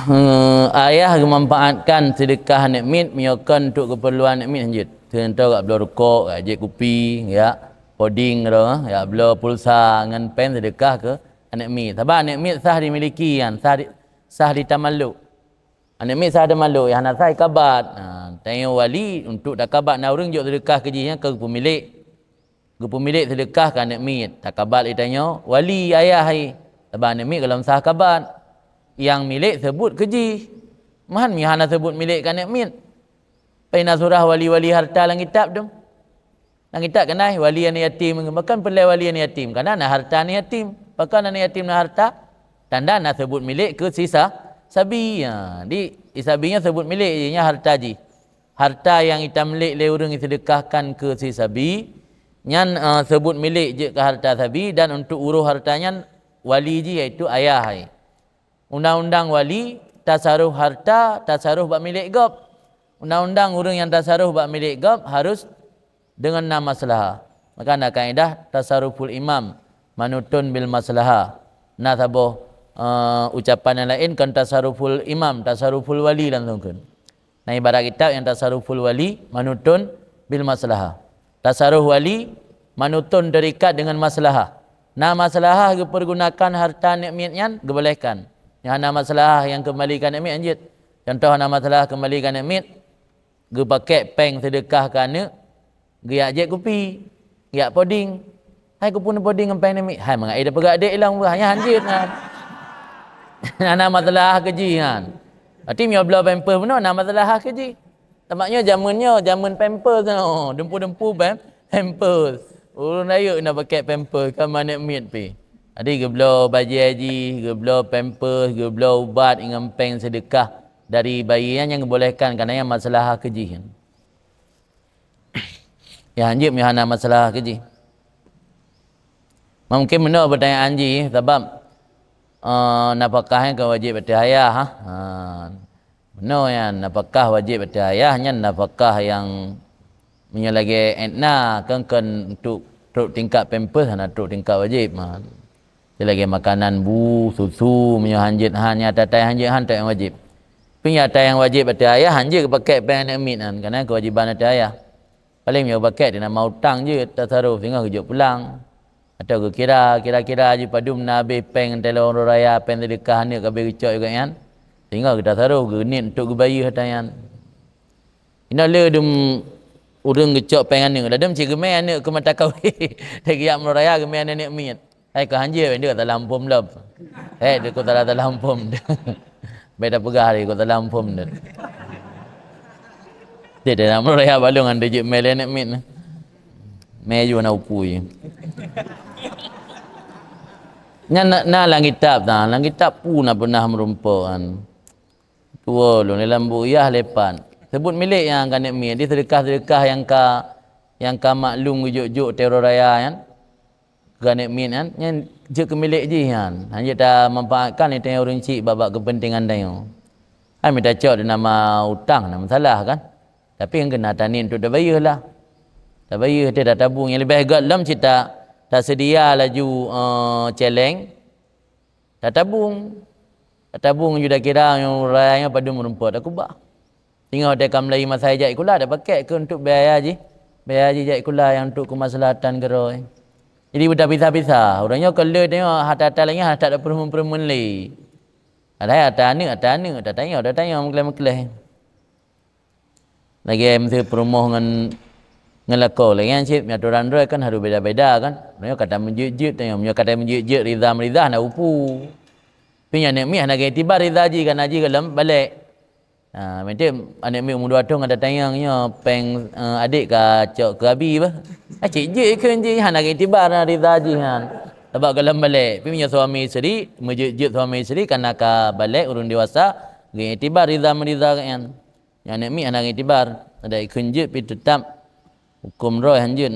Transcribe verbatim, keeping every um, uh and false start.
Eh, ayah geumanfaatkan seudeukah aneuk miet meunyoe kon untuk keupeurluan aneuk miet hanjeuet. Contoh jak bloe rukok, jak jép kupi, jak poding, jak bloe pulsa ngon péng seudeukah keu aneuk miet. Sabab aneuk miet sah dimiliki nyan, sah di, sah ditamalluk. Aneuk miet sah tamalluk, nyang hana sah ikabat. Ha, tanyoe wali untuk takabat na ureuëng jok seudeukah keu jih nyan keu peumilék. Geupeumilék seudeukah keu aneuk miet, takabat lé tanyoe wali ayah hai. Sabab aneuk miet gohlom sah kabat. Nyang milék seubut keu jih. Meuhan meunyo hana seubut milék keu aneuk miet. Pai na surah wali-wali harta lam kitab tu. Lam kitab keunan wali aneuk yatim, bahkan peureulée wali aneuk yatim, karena na harta aneuk yatim. Bahkan aneuk yatim na harta, tanda na seubut milék keu si sa-, sabi. Ha, di, si sabi nyan seubut milék jih, nyan harta jih. Harta nyang itamlék lé ureuëng seudeukahkan keu si sabi, nyan, eh, seubut milék jeuet keu harta sabi dan untuk uroh harta nyan wali jih yaitu ayah hai. Undang-undang wali tasaruf harta, tasaruf bak milék gob. Undang-undang ureuëng nyang tasaruf bak milék gob harus deungon na maslahah. Maka na kaedah tasaruful imam manutun bil maslahah. Na saboh, eh, ucapan nyang laén kon tasaruful imam, tasaruful wali langsung kheun. Na ibarat kitab nyang tasaruful wali manutun bil maslahah. Tasaruf wali manutun terikat dengan maslahah. Na maslahah geupeurgunakan harta aneuk miet nyan geubolehkan. Nyang hana maslahah nyang keumbali keu aneuk miet hanjeuet. Contoh hana maslahah keumbali keu aneuk miet, geupakék péng seudeukah keu aneuk, geujak jép kupi, geujak poding. Hai keupeue poding ngon péng aneuk miet? Hai mangat éh tapeugah adék ilong beuh, nyan hanjeuet nyan. Hana maslahah keu jih nyan. Berarti meunyoe bloe pampers bunoe na maslahah keu jih. Teuma nyoe jameun nyoe, jameun pampers nyoe. Dumpu-dumpu pam-, pampers. Ureuëng rayeuk na pakék pampers, ka aneuk miet pih. Jadi geubloe bajée jih, geubloe pampers, geubloe ubat ngon péng seudeukah dari bayi nyan nyang geubolehkan, karena nyan maslahah keu jih. Ya, hanjeuet meunyo hana maslahah keu jih. Mungkin meunoe pertanyaan jih, sabab, eh, nafakah nyan ka wajéb ateueh ayah, ha. Ha. Meunoe nyan, nafakah wajéb ateueh ayah nyan nafakah nyang meunyoe lagée edna, kon, kon trok, trok tingkat pampers, hana trok tingkat wajéb. Ha. Lagée makanan bu, susu, meunyoe hanjeuet han, nyang ata-ata hanjeuet han, tak nyang wajéb. Tapi nyang ata nyang wajéb ateueh ayah, hanjeuet geupakék péng aneuk miet nyan, karena keuwajéban ateueh ayah. Paléng meunyoe geupakék di nama utang jeuet, tasaruf singoh geujok pulang. Atawa geukira, kira-kira jih padum na habéh péng teuloe uroe raya, péng seudeukah aneuk ka habéh geucok juga nyan. Singoh geutasaruf, geuniet untuk geubayeue harta nyan. Inoe le dum ureuëng geucok péng aneuk, ladum cit geumé aneuk keu mata kawé. Teugiak meuraya geumé aneuk miet. Hai ka hanjeuet, nyoe salah muphom lom. Hai, deuh ku salah-salah muphom. Beda peugah lé ku salah muphom deuh. Dia dah nak meuraya balong anda jeuet mé lé aneuk miet. Mé ju na upui. Nyan na, na lam kitab ta, lam kitab pun na pernah meureumpok kan. Tuwo lôn lam buku yah lepat. Seubut milék nyang ka aneuk miet, di seudeukah-seudeukah nyang ka, nyang ka maklum geujok-jok teuro raya nyan, keu aneuk miet nyan, nyan jeuet keu milék jih nyan. Hanjeuet tamanfaatkan lé tanyoe ureuëng chik bak-bak keupeuntengan tanyoe. Hai meutacok di nama utang, na masalah kan? Tapi nyang keunan taniet untuk tabayeue lah. Tabayeue teuh tatabong, nyang leubeh gét lom cit ta, taseudia laju, eh, celeng, tatabong. Tatabong ju takira nyoe raya nyoe padum meureumpok takubah. Singoh watée ka meulayeue masa ijak sikula, tapakék keu untuk biaya jih. Biaya jih jak sikula nyang untuk keumaslahatan keudroe. Jadi beuta pisah-pisah. Uroe nyoe keu le tanyoe harta-harta lagée nyan hana that tapeureumeun-peureumeun lé. Padahai harta aneuk, harta aneuk, harta tanyoe, harta tanyoe meukleh-meukleh. Lagée miseue peurumoh ngon, ngon lakoe, lagée nyan cit, meunyoe atoran droe kan harôh beda-beda kan. Meunyoe ka tameujeuet-jeuet tanyoe, meunyoe ka tameujeuet-jeuet, ridha-meuridha, hana upu. Tapi nyan aneuk miet hana geuiktibar ridha jih, karena jih gohlom balek. Ha, meuntée aneuk miet umur dua thôn ka tatanyong nyoe péng, eh, adék ka cok keu abi bah. Ah, cit jeuet kheun jih, hana geuiktibar ridha jih nyan. Sabab gohlom balek. Tapi meunyoe suami isteri, meujeuet-jeuet suami isteri, karena ka balek ureuëng dewasa, geuiktibar ridha-meuridha gobnyan. Nyan aneuk miet hana geuiktibar, adak ikheun jeuet pi teutap huköm droe hanjeuet.